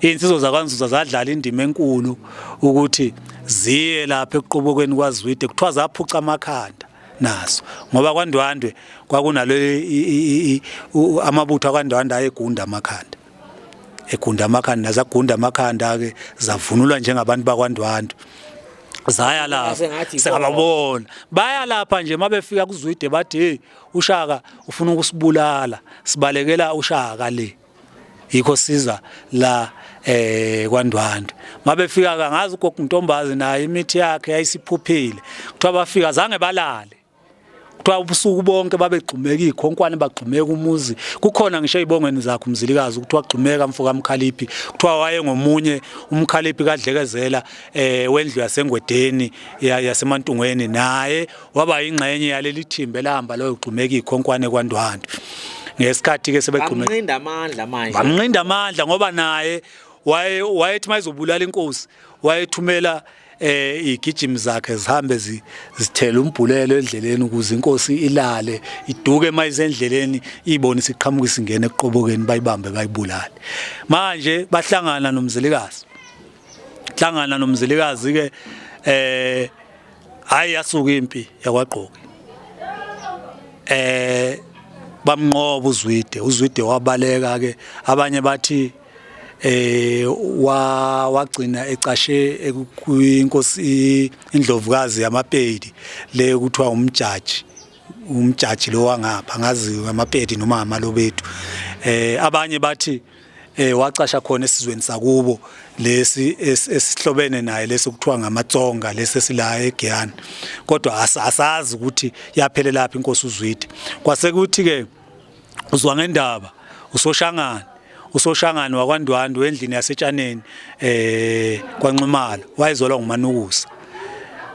Insizwa zakwaNzuza zadlala indima enkulu ukuthi ziye lapha ekuqobokweni kwaZwide kuthiwa zaphuca amakhanda naso ngoba kwaNdwandwe kwakunalo amabutho akwaNdwandwe ayegunda amakhanda egunda amakhanda zagunda amakhanda ke zavunulwa njengabantu bakwaNdwandwe zaya lapha sengababona baya lapha nje mabefika kuZwide bathi hey uShaka ufuna ukusibulala sibalekela uShaka le yikho siza la kwaNdwandwe mabefika kangazi ugogo Ntombazi naye imithi yakhe yayisiphuphile kuthiwa bafika zange balale kuthiwa ubusuku bonke babegxumeka izikhonkwane bagxumeka umuzi kukhona ngisho ezibongweni zakhe uMzilikazi kuthiwa gxumeka mfoka Mkhaliphi kuthiwa wayengomunye uMkhaliphi kaDlekezela wendlu yaseNgwedeni yaseMantungweni naye waba ingxenye yaleli thimba elahamba loyogxumeka izikhonkwane kwaNdwandwe ngesikhathi ke sebegxumeka bamnqinda amandla manje bamnqinda amandla ngoba naye waye wayethi mayizobulala inkosi wayethumela igijimi zakhe zihambe zithela umbhulelo endleleni ukuze inkosi ilale iduke mayisendleleni ibone isiqhamuka isingena ekuqobokeni bayibambe bayibulale manje bahlangana noMzilikazi hlangana noMzilikazi ke hayi yasuka impi yakwaGqoki bamnqoba uZwide uZwide wabaleka ke abanye bathi wagcina ecashe kwinkosi indlovukazi yamaPedi le kuthiwa umjaji umjaji lo wangapha ngazi amaPedi noma amalobedu abanye bathi wacasha khona esizweni sakubo lesi esihlobene naye lesi kuthiwa ngamaTsonga lesi esila eGiyani kodwa asazi ukuthi yaphelela lapha inkosi uZwide kwase kuthi ke Uzwa ngendaba uSoshangane, uSoshangane wakwaNdwandwe endlini yasetshaneni kwaNxumalo, wayezolwa nguManukusa.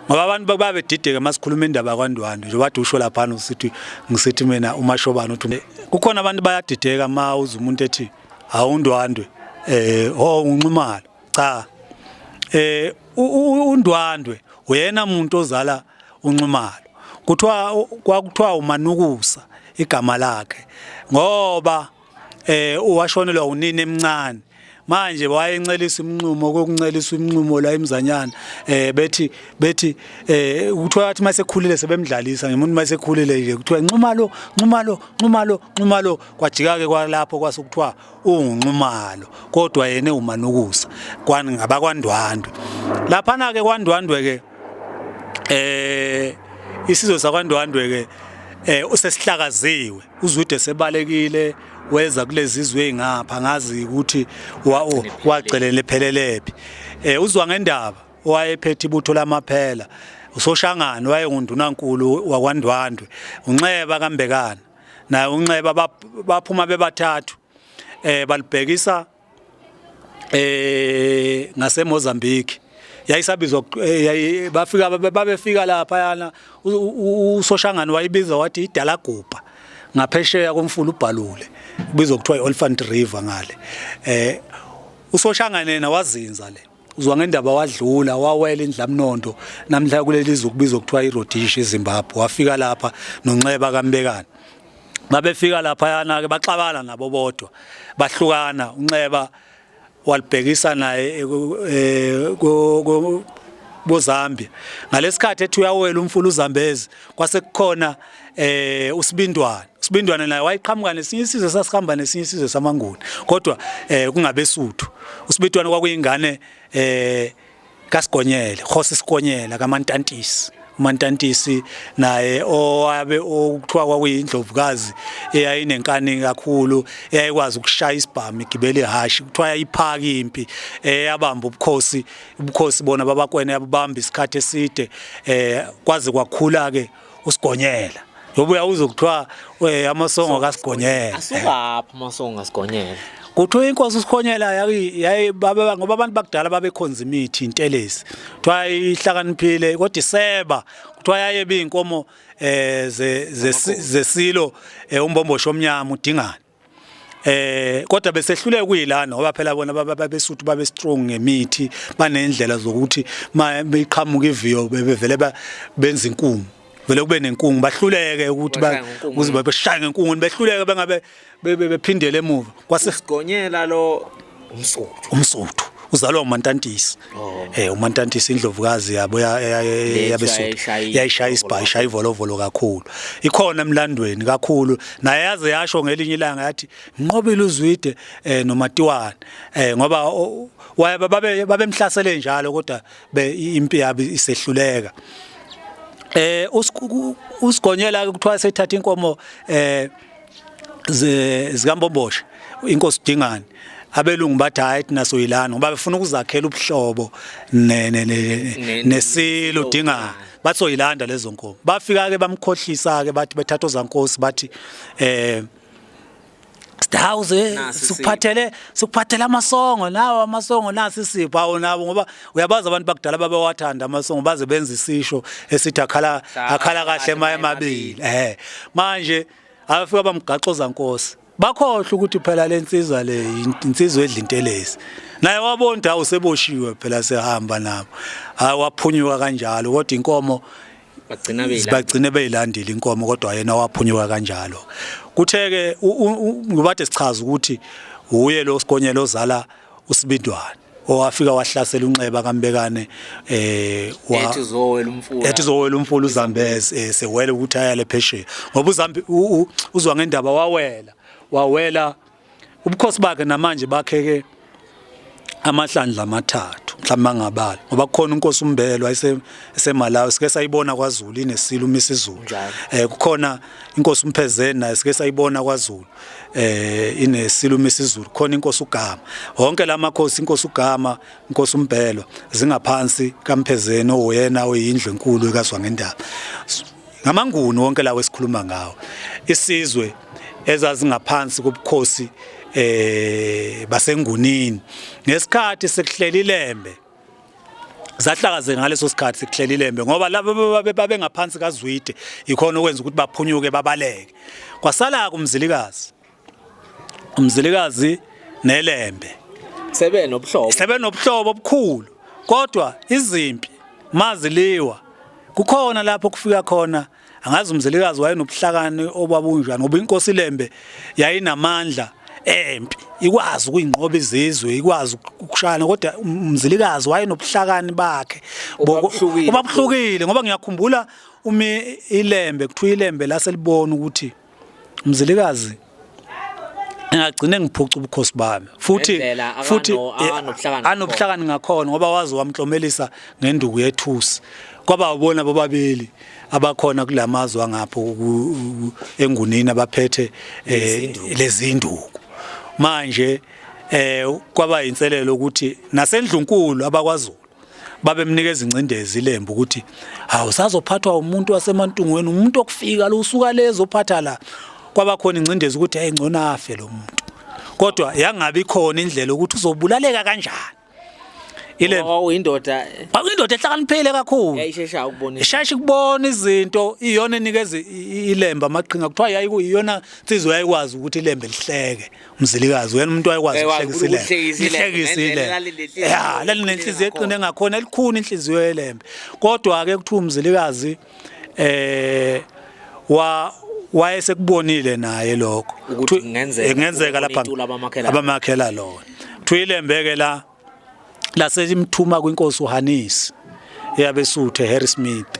Ngoba abantu babedideke masikhuluma indaba yakwaNdwandwe nje wathi usho laphana usithi ngisithi mina uMashobane uthi kukhona abantu bayadideka ma uza umuntu ethi awuNdwandwe oh uNxumalo. Cha, uNdwandwe uyena umuntu ozala uNxumalo. Kuthiwa kwakuthiwa uManukusa igama lakhe ngoba uwashonelwa unini emncane. Manje wayencelisa imnqumo kokuncelisa imnqumo la emzanyana bethi bethi kuthiwa athi masekhulile sebemdlalisa ngemuntu masekhulile nje kuthiwa Nxumalo Nxumalo Nxumalo Nxumalo kwajika ke kwalapho kwasukuthiwa unguNxumalo kodwa yena uManukusa kwani ngabakwaNdwandwe laphana ke kwaNdwandwe ke isizwe sakwaNdwandwe ke usesihlakaziwe uZwide sebalekile weza kulezi zwe ezingapha ngazi ukuthi wagcelele phelelephi uzwa ngendaba wayephethe ibutho lamaphela uSoshangane wayengundunankulu wakwaNdwandwe uNxeba kaMbekana naye uNxeba baphuma bebathathu balibhekisa ngase Mozambique yayisabizwa bafika babefika lapha yana uSoshangane wayibiza wathi idalagubha ngaphesheya komfula ubhalule kubizwa kuthiwa iOlifant River ngale uSoshangane yena wazinza le uzwa ngendaba wadlula wawela indlamnondo namhla kuleli zwe kubizwa kuthiwa iRhodesia eZimbabwe wafika lapha noNxeba kaMbekana babefika lapha yana ke baxabana nabo bodwa bahlukana uNxeba walibhekisa naye boZambia ngalesikhathi ethi uyawela umfula uZambezi kwase kukhona uSibindwane uSibindwane naye wayeqhamuka nesinye isizwe sasihamba nesinye isizwe samaNguni kodwa kungabesuthu uSibindwane kwakuyingane kaSigonyela Khosi Sigonyela kaMantantisi uMantantisi naye owabe okuthiwa kwakuyindlovukazi eyayinenkani kakhulu eyayikwazi ukushaya isibhamu igibela ihashi kuthiwa yayiphaka impi eyabamba ubukhosi ubukhosi bona babakwena yabubamba isikhathi eside kwaze kwakhula ke uSigonyela ngoba uyawuzwa kuthiwa amasongo kaSigonyela asukaphi amasongo kaSigonyela kuthiwa inkosi uSigonyela yayi ngoba abantu bakudala babekhonza imithi intelezi kuthiwa ihlakaniphile kodwa iseba kuthiwa yayebe inkomo zesilo umbombosho omnyama udingana kodwa besehluleka kuyilana ngoba phela bona babesuthu babe strong ngemithi banendlela zokuthi mayiqhamuka iviyo bebevele benza inkungu vele kube nenkungu bahluleke ukuthi ukuze babeshaye ngenkungu behluleke bengabe bephindele emuva kwase Sigonyela lo umsuthu umsuthu uzalwa uMantantisi uMantantisi indlovukazi yabo yabesuthu yayishaya isibhayi ishaya ivolovolo kakhulu ikhona emlandweni kakhulu naye yaze yasho ngelinye ilanga yathi nqobile uZwide noMatiwane ngoba waye babemhlasele njalo kodwa impi yabo isehluleka uSigonyela kuthiwa sethatha inkomo zikaMbomboshe inkosi Dingane abelungu bathi hayi thina soyilana ngoba befuna ukuzakhela ubuhlobo nesilo Dingane bathi soyilanda lezo nkomo bafika ke bamkhohlisa ke bathi bethatha ozankosi bathi Sidawuze sikuphathele sikuphathele amasongo nawo amasongo nasi isipho awo nabo ngoba uyabazi abantu bakudala babewathanda amasongo baze benza isisho esithi akhala akhala kahle maye mabili manje abafika bamgaxoza nkosi bakhohlwa ukuthi phela lensizwa le insizwa edla intelezi naye wabona hawu useboshiwe phela sehamba nabo hayi waphunyuka kanjalo kodwa inkomo bagcina beyilandile inkomo kodwa yena waphunyuka kanjalo kutheke ngibade sichaza ukuthi uye lo Sigonyela ozala uSibindwane owafika wahlasela uNxeba kaMbekane ethi uzowela umfula ethi uzowela umfula uZambezi sewele ukuthi ayale phesheya ngoba uZambi uzwa ngendaba wawela wawela ubukhosi bakhe namanje bakheke amahlandla amathathu mhlawumbe angabala ngoba kukhona inkosi uMbelwa eseMalawi sike sayibona kwaZulu inesilo uMisizulu kukhona inkosi uMphezeni naye sike sayibona kwaZulu inesilo uMisizulu khona inkosi uGama wonke lamakhosi inkosi uGama inkosi uMbelwa zingaphansi kaMphezeni oyena oyindlu enkulu ekazwa ngendaba ngamaNguni wonke lawo esikhuluma ngawo isizwe Ezazingaphansi kobukhosi baseNgunini ngesikhathi sekuhlela iLembe, zahlakaze ngaleso sikhathi sekuhlela iLembe, ngoba laba babengaphansi kaZwide, ikhona okwenza ukuthi baphunyuke babaleke. Kwasala kuMzilikazi, uMzilikazi neLembe sebe nobuhlobo, sebe nobuhlobo obukhulu, kodwa izimpi maziliwa kukhona lapho kufika khona. Angazi uMzilikazi wayenobuhlakani obabunjani, ngoba inkosi iLembe yayinamandla empi, ikwazi ukuyinqoba izizwe, ikwazi ukushana, kodwa uMzilikazi wayenobuhlakani bakhe obabuhlukile. Ngoba ngiyakhumbula umi iLembe, kuthiwa iLembe laselibona ukuthi uMzilikazi engagcine ngiphuca ubukhosi bami, futhi anobuhlakani ngakhona, ngoba wazi wamklomelisa ngenduku yethusi. Kwaba ubona bobabili abakhona kulamazwe angapho eNgunini abaphethe lezinduku. Manje kwaba inselelo ukuthi nasendlunkulu abakwaZulu babemnikeza ingcindezi iLembe ukuthi hawu, sazophathwa umuntu waseMantungweni, umuntu okufika lo usuka lezo ophatha la. Kwaba khona ingcindezi ukuthi hey, ngcono afe lo muntu, kodwa yangabi khona indlela ukuthi uzobulaleka kanjani. Ile kwakuyindoda, kwakuyindoda ehlakaniphile kakhulu, yayishesha ukubona, ishesha ukubona izinto, iyona enikeza iLembe amaqhinga. Kuthiwa yayikuyiyona insizwa yayikwazi ukuthi iLembe lihleke. Umzilikazi uyena umuntu wayekwazi ukuhlekisa iLembe, lihlekisa iLembe, ya, lalinenhliziyo eqine ngakhona, elikhuni inhliziyo yeLembe. Kodwa ke kuthiwa uMzilikazi wa wayesekubonile naye lokho ukuthi kungenzeka, kungenzeka lapha abamakhela lona. Kuthiwa iLembe ke la laselimthuma kwinkosi uHanisi eyabeSuthu Harrismith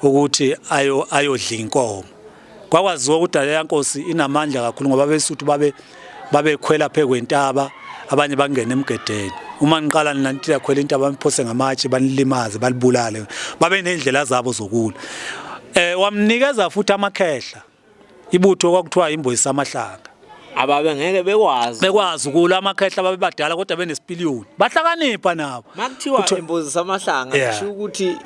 ukuthi ayo ayodla inkomo. Kwakwaziwa ukuthi leya nkosi inamandla kakhulu, ngoba abeSuthu babekhwela phe kwentaba, abanye bangena emgedeni. Uma niqala nanti yakhwela intaba, bamphose ngamatshe, banilimaze, balibulale. Babe nendlela zabo zokulwa. Wamnikeza futhi amakhehla, ibutho kwakuthiwa imboyisa amahlanga. Ababe ngeke bekwazi bekwazi ukulwa. Amakhehla babebadala kodwa benesipiliyoni, bahlakanipha nabo. Makuthiwa imbuzi samahlanga, kusho ukuthi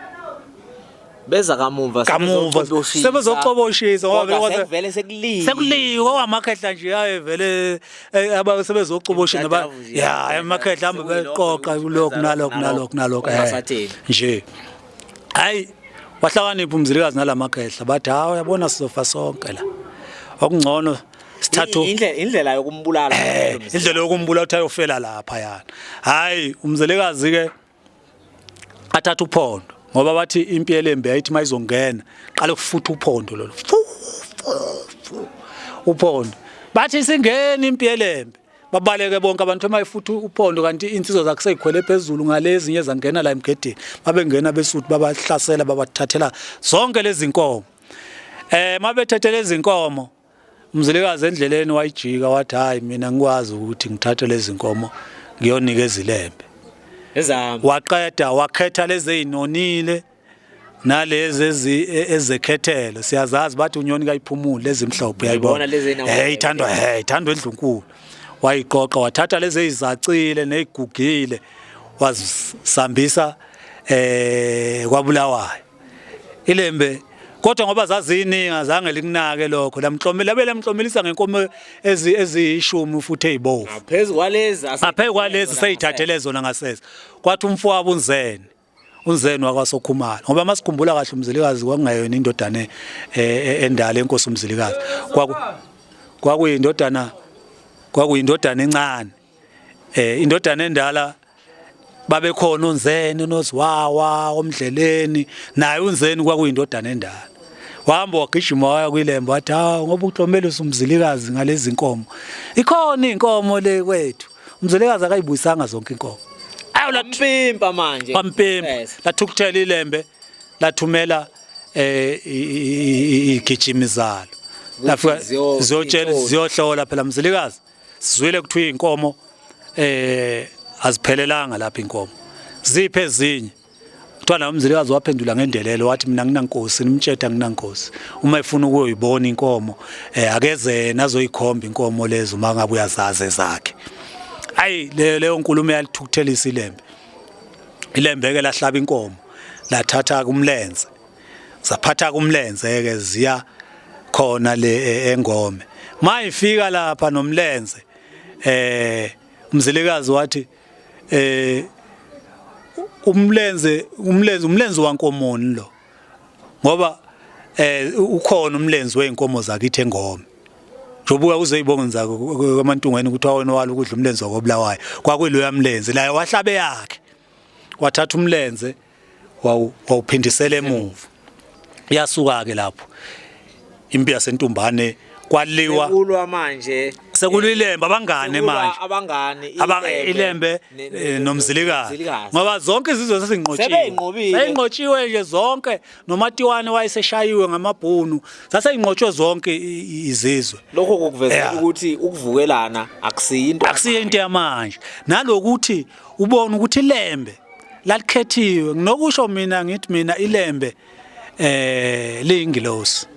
beza kamumva. Kamuva sebezocoboshisa, ngoba sekuvele sekuliwe. Sekuliwe kwamakhehla nje aye vele aba sebezocoboshisa, ya, amakhehla hamba beqoqa kulokhu nalokhu nalokhu nalokhu nje. Hayi, wahlakanipha uMzilikazi nalamakhehla, bathi hawu, uyabona, sizofa sonke la, okungcono sithathu indlela yokumbulala. Indlela yokumbulala uthi ayofela lapha yana. Hayi, uMzilikazi ke athatha uphondo, ngoba bathi impi yeLembe yayithi mayizongena qale kufutha uphondo lolo uphondo. Bathi singena impi yeLembe, babaleke bonke abantu mayifutha uphondo, kanti insizwa zakhe seyikhwele phezulu ngalezinye zangena la emgedeni. Babengena beSuthu, babahlasela, babathathela zonke lezi nkomo. Mabethethe lezi nkomo, uMzilikazi endleleni wayijika, wathi hayi, mina ngikwazi ukuthi ngithathe lezi nkomo ngiyonikeza iLembe. Ezami. Waqeda wakhetha lezi ezinonile nalezi ezekhethelo. Siyazazi, bathi unyoni kayiphumuli lezimhlophe, uyayibona ithandwa, ithandwa endlunkulu. Wayiqoqa, wathatha lezi ezizacile nezigugile, wazisambisa kwaBulawayo iLembe. Kodwa ngoba zaziningi, azange likunake lokho, lamhlomela, labe lamhlomelisa ngenkomo eziyishumi futhi ezibovu. Ngaphezulu kwalezi. Ngaphezu kwalezi seyithathele zona ngasese. Kwathi umfowabo uNzene, uNzene wakwaSokhumalo, ngoba masikhumbula kahle uMzilikazi kwakungayona indodana endala enkosi uMzilikazi, kwakuyindodana encane. Indodana endala babekhona uNzene noZiwawa omdleleni, naye uNzeni kwakuyindodana endala. Wahamba wagijima waya kwiLembe, wathi hawu, ngoba uklomelisa uMzilikazi ngalezi nkomo, ikhona inkomo le kwethu. UMzilikazi akayibuyisanga zonke inkomo. Awu, lampimpa manje. Wampimpa, lathukuthela iLembe, lathumela igijimi zalo, lafika ziyotshela, ziyohlola phela. Mzilikazi, sizwile kuthiwa inkomo aziphelelanga lapha, inkomo ziphe ezinye. Kuthiwa naye uMzilikazi waphendula ngendelelo, wathi mina nginankosi, nimtshetha nginankosi, uma efuna ukuyoyibona inkomo akeze yena azoyikhomba inkomo lezo uma ngabe uyazazi ezakhe. Ayi, leyo nkulumo yalithukuthelisa iLembe. iLembe ke lahlaba inkomo, lathatha kumlenze, zaphatha kumlenze ke ziya khona le engome. Mayifika lapha nomlenze uMzilikazi wathi umlenze umlenze umlenze wankomoni lo, ngoba ukhona umlenze weinkomo zakithi engome. Njengoba uze ibongo zakho kwamantungweni ukuthi wawena walo ukudla umlenze wakobulawayo, kwakuyiloya mlenze laye wahlabe yakhe, wathatha umlenze wawuphindisela emuva. Yasuka ke lapho impi yasentumbane, kwaliwa. Sekulwa manje. Sekulilembe abangane manje. Abangane. Ilembe noMzilikazi, ngoba zonke izizwe sezinqotshiwe, Sebeyinqobile. Seyinqotshiwe nje zonke, noMatiwane wayeseshayiwe ngamabhunu, saseyinqotshwe zonke izizwe. Lokho kukuvezela ukuthi ukuvukelana akusiyinto. Akusiyo into yamanje. Nalokuthi ubone ukuthi ilembe lalikhethiwe, nginokusho mina ngithi mina ilembe liyingilosi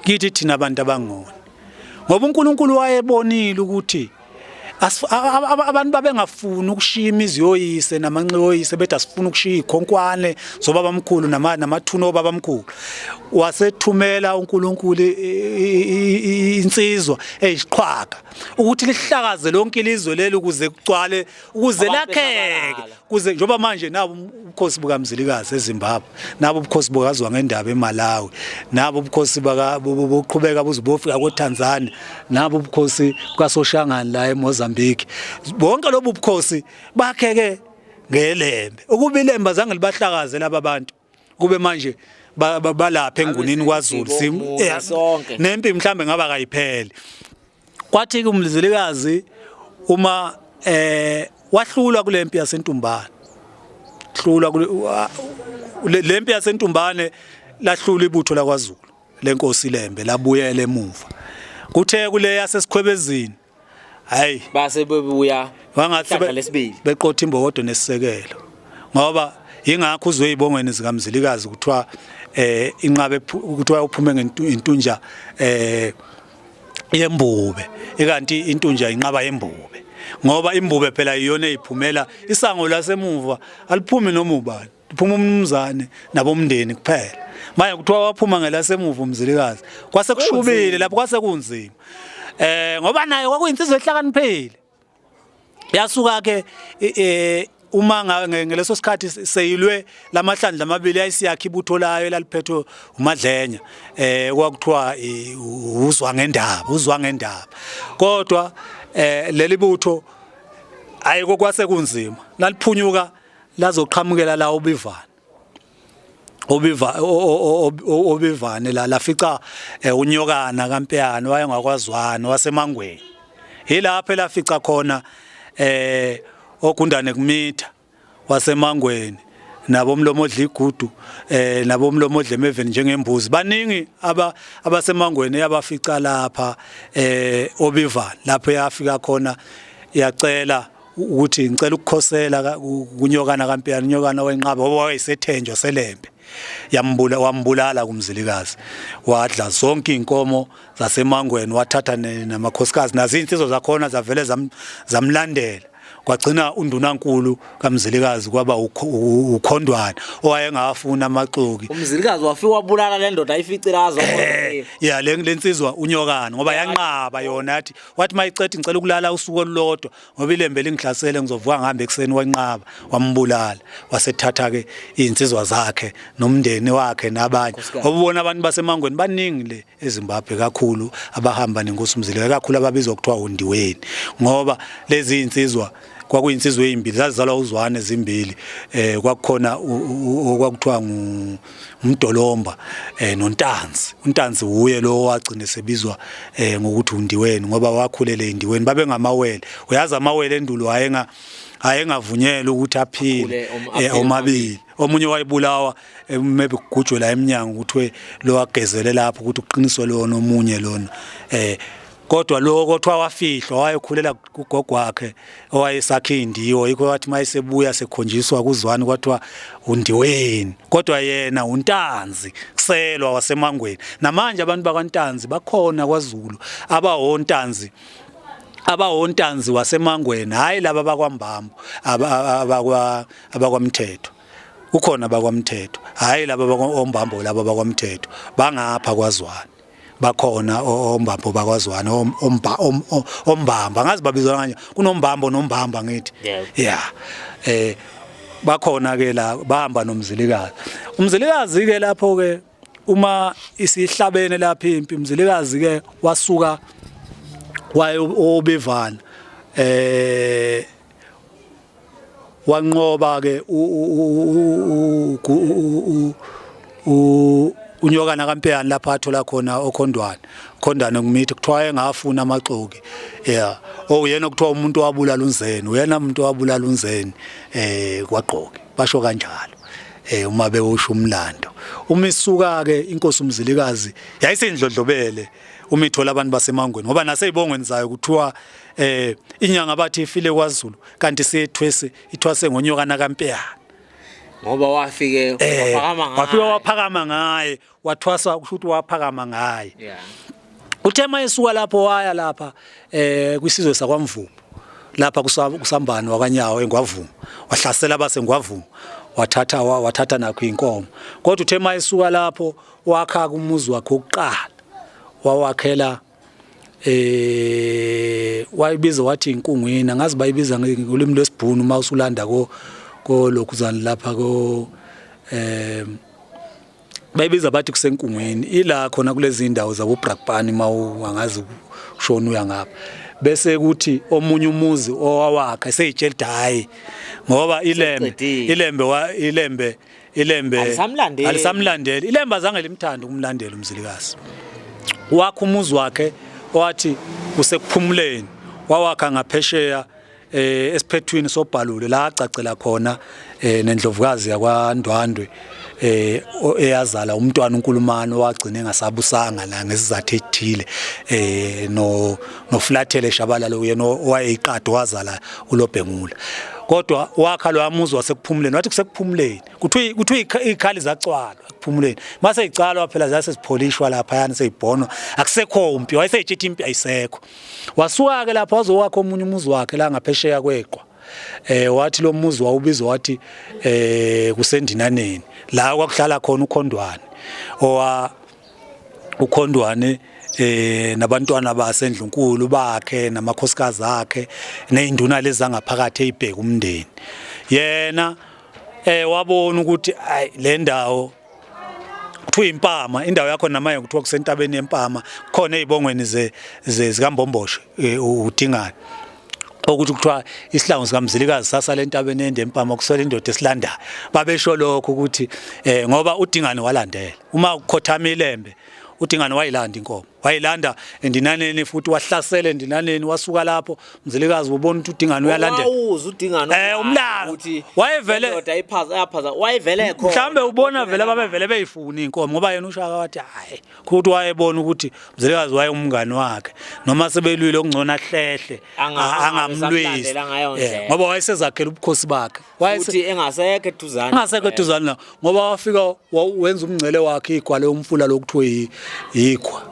kithi thina abantu abangoni, ngoba uNkulunkulu wayebonile ukuthi abantu babengafuni ukushiya imizi yoyise namanxiwa oyise, bethi asifuna ukushiya ikhonkwane zobabamkhulu namathuna obabamkhulu. Wasethumela uNkulunkulu insizwa eyisiqhwaga ukuthi lihlakaze lonke ilizwe leli ukuze kugcwale, ukuze Abantu lakheke, besabala. Kuze njengoba manje nabo ubukhosi bukaMzilikazi eZimbabwe, nabo ubukhosi bukaZwa ngendaba eMalawi, nabo ubukhosi buqhubeka buze bofika koTanzania, nabo ubukhosi bukaSoshangane la eMozambique. Bonke lobu bukhosi bakheke ngelembe. Ukuba ilembe azange libahlakaze laba bantu, kube manje balapha engunini kwaZulu sonke. Nempi mhlambe ngaba kayipheli. Kwathi ke uMzilikazi uma wahlulwa kule mpi yaseNtumbane, hlulwa kule lempi yaseNtumbane, lahlula ibutho lakwaZulu lenkosi Lembe, labuyela emuva. Kuthe kule yasesikhwebezini, hayi, base bebuya. Wangathi ihlandla lesibili. Beqotha imbokodo nesisekelo, ngoba ingakho uzwe izibongweni zikaMzilikazi kuthiwa inqabe kuthiwa uphume ngentunja yembube, ikanti intunja inqaba yembube, ngoba imbube phela iyona eyiphumela isango lasemuva, aliphumi noma ubani, liphuma umnumzane nabomndeni kuphela. Manje kuthiwa waphuma ngelasemuva uMzilikazi, kwase kushubile lapho, kwase kunzima ngoba naye kwakuyinsizwa ehlakaniphile. Yasuka ke uma ngeleso sikhathi seyilwe lamahlandla amabili, yayisiyakha ibutho layo elaliphethwe uMadlenya, kwakuthiwa uzwa ngendaba, uzwa ngendaba. Kodwa leli butho ayiko, kwase kunzima, laliphunyuka lazoqhamukela la ubivana obiva obivane la, lafica unyokana kaMpeyane wayengakwazwani wasemangweni. Yilapho elafica khona ogundane kumitha wasemangweni, nabo umlomo odla igudu, nabo umlomo odla emeveni njengembuzi. Baningi aba abasemangweni abafica lapha obivane, lapho yafika khona yacela ukuthi ngicela ukukhosela kunyokana kaMpiyana. Unyokana wenqaba ngoba wayesethenjwa selembe, yambula, wambulala kuMzilikazi, wadla zonke inkomo zasemangweni, wathatha namakhosikazi, nazo insizwa zakhona zavele zamlandela. Kwagcina undunankulu kaMzilikazi kwaba uKhondwana owayengafuna amaxoki. Umzilikazi wafika wabulala le ndoda ayificile. Ya, le lensizwa unyokana, ngoba yanqaba yona, yathi wathi mayicethe ngicela ukulala usuku olulodwa ngoba ilembe lingihlasele, ngizovuka ngihambe ekuseni. Wanqaba, wambulala, wasethatha ke izinsizwa zakhe nomndeni wakhe nabanye. Nkosikazi. Obubona abantu basemangweni baningi le eZimbabwe kakhulu abahamba nenkosi uMzilikazi, kakhulu ababizwa kuthiwa uNdiweni, ngoba lezi insizwa kwakuyinsizwa ezimbili zazizalwa uzwane zimbili. Kwakukhona okwakuthiwa ngumdolomba noNtanzi. uNtanzi uye lo wagcina sebizwa ngokuthi uNdiweni ngoba wakhulela eNdiweni, babengamawele. Uyazi amawele endulo wayenga ayengavunyelwa ukuthi aphile Akhule aphile omabili. Omunye wayebulawa, maybe kugujwe la eminyango kuthiwe lo agezele lapho ukuthi kuqiniswe lona omunye lona. Kodwa lo kuthiwa wafihlwa, wayekhulela kugogo wakhe owayesakhe indiwo, yikho wathi mayesebuya sekhonjiswa kuzwani kwathiwa uNdiweni, kodwa yena uNtanzi kuselwa wasemangweni. Namanje abantu bakwaNtanzi bakhona kwaZulu, abahontanzi, abahontanzi wasemangweni, hayi laba bakwaMbambo, abakwa abakwamthetho. Kukhona abakwamthetho, hayi laba bakwaMbambo, laba bakwamthetho bangapha kwazwane. Bakhona ombambo bakwaZwane, omba ombamba, ngazi babizwa kanje, kunombambo nombamba ngithi. Yeah, bakhona ke la, bahamba noMzilikazi. UMzilikazi ke lapho ke uma isihlabene lapha impi, uMzilikazi ke wasuka waye obevana, wanqoba ke uNyokana kaMpeyane lapha athola khona okhondwane khondane kumithi kuthiwa engafuna amaxoki. Yeah, oyena kuthiwa umuntu owabulala uNzeni, uyena umuntu owabulala uNzeni kwagqoki, basho kanjalo uma bewusho umlando. Uma isuka ke inkosi uMzilikazi yayisindlondlobele uma ithola abantu basemangweni, ngoba naseyibongweni zayo kuthiwa inyanga bathi ifile kwaZulu, kanti siyethwese ithwase ngoNyokana kaMpeyana. Ngoba wafike waphakama ngaye. Wafike waphakama ngaye, wathwasa, kusho ukuthi waphakama ngaye. Uthe mayesuka lapho waya lapha kwisizwe sakwaMvubu lapha kusambani wakwaNyawo eNgwavuma, wahlasela abasengwavuma, wathatha nakho inkomo. Kodwa uthe mayesuka lapho wakha kumuzi wakhe wokuqala, wawakhela wayibiza wathi inkungwini, angazi bayibiza ngolimi lwesiBhunu uma usulanda ko lokhuzana lapha ko bayibiza bathi kusenkungwini, ila khona kulezi indawo zabo Brakpan, uma angazi ushona uya ngapha. Bese kuthi omunye umuzi owawakha eseyitshela hayi ngoba ilembe Sekuqedile. Ilembe wa ilembe ilembe Alisamlandeli. Alisamlandeli ilembe, azange limthande ukumlandela uMzilikazi. Wakha umuzi wakhe wathi usekuphumuleni, wawakha ngaphesheya esiphethwini sobhalule la acacela khona nendlovukazi yakwaNdwandwe eyazala umntwana uNkulumane, owagcina engasabusanga la ngesizathu ethile, no noFlathele Shabalala, uyena owayeyiqado wazala uLobhengula. Kodwa wakha lo amuzi wasekuphumuleni, wathi kusekuphumuleni, kuthiwa ikhali zacwalwa ekuphumuleni, mase icalwa phela zase zipholishwa lapha yani seyibhonwa, akusekho impi, wayeseyitshithi impi ayisekho. Wasuka ke lapho wazowakha omunye umuzi wakhe la ngaphesheya kweqwa, wathi lo muzi wawubizwa wathi kusendinaneni, la kwakuhlala khona uKhondwane, owa uKhondwane nabantwana basendlunkulu bakhe namakhosikazi akhe nezinduna lezi zangaphakathi ezibheka umndeni. Yena wabona ukuthi ay le ndawo kuthiwa impama, indawo yakho namanje kuthiwa kusentabeni yempama khona ezibongweni ze zikaMbomboshe, uDingane, ukuthi kuthiwa isihlangu sikaMzilikazi sasala entabeni ende empama, kuswela indoda esilandayo. Babesho lokho ukuthi ngoba uDingane walandela uma ukukhothama ilembe, uDingane wayilanda inkomo, wayilanda endinaneni futhi wahlasela endinaneni. Wasuka lapho Mzilikazi ubona ukuthi uDingane uyalandela. Wawuza uDingane. Umlando. Ukuthi Wayevele indoda iphaza yaphaza, wayevele khona. Mhlambe ubona vele babevele beyifuna inkomo, ngoba yena uShaka wathi hayi, ukuthi wayebona ukuthi Mzilikazi wayengumngani wakhe, noma sebelwile okungcono ahlehle angamlwisi. Angasamlandela ngayo ndlela. Ngoba wayesezakhela ubukhosi bakhe. Futhi engasekho eduzane. Engasekho eduzane la, ngoba wafika wenza umngcele wakhe igwale umfula lokuthiwa yikhwa,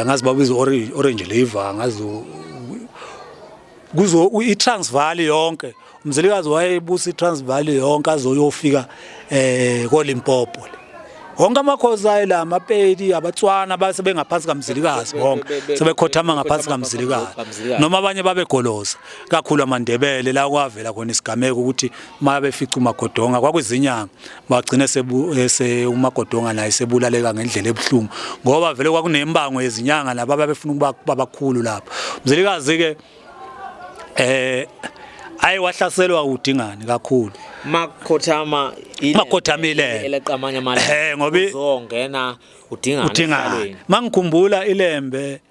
angazi babiza Orange River, angazi kuzo iTransvaal yonke. UMzilikazi wayebusa iTransvaal yonke azoyofika koLimpopo le. Wonke amakhosi ayela amaPedi, abaTswana base bengaphansi kaMzilikazi bonke, sebekhothama ngaphansi kaMzilikazi, noma abanye babegoloza kakhulu amaNdebele, la kwavela khona isigameko ukuthi mabefica uMagodonga kwakuzinyanga, bagcine sebu ese uMagodonga naye sebulaleka ngendlela ebuhlungu, ngoba vele kwakunembango yezinyanga laba babefuna ukuba babakhulu lapho. Mzilikazi ke ayi wahlaselwa uDingane kakhulu. Makhothama. Makhothama ilembe. Eleqa amanye amalanga. Ngoba uzongena uDingane uDingane esihlalweni. Mangikhumbula ilembe.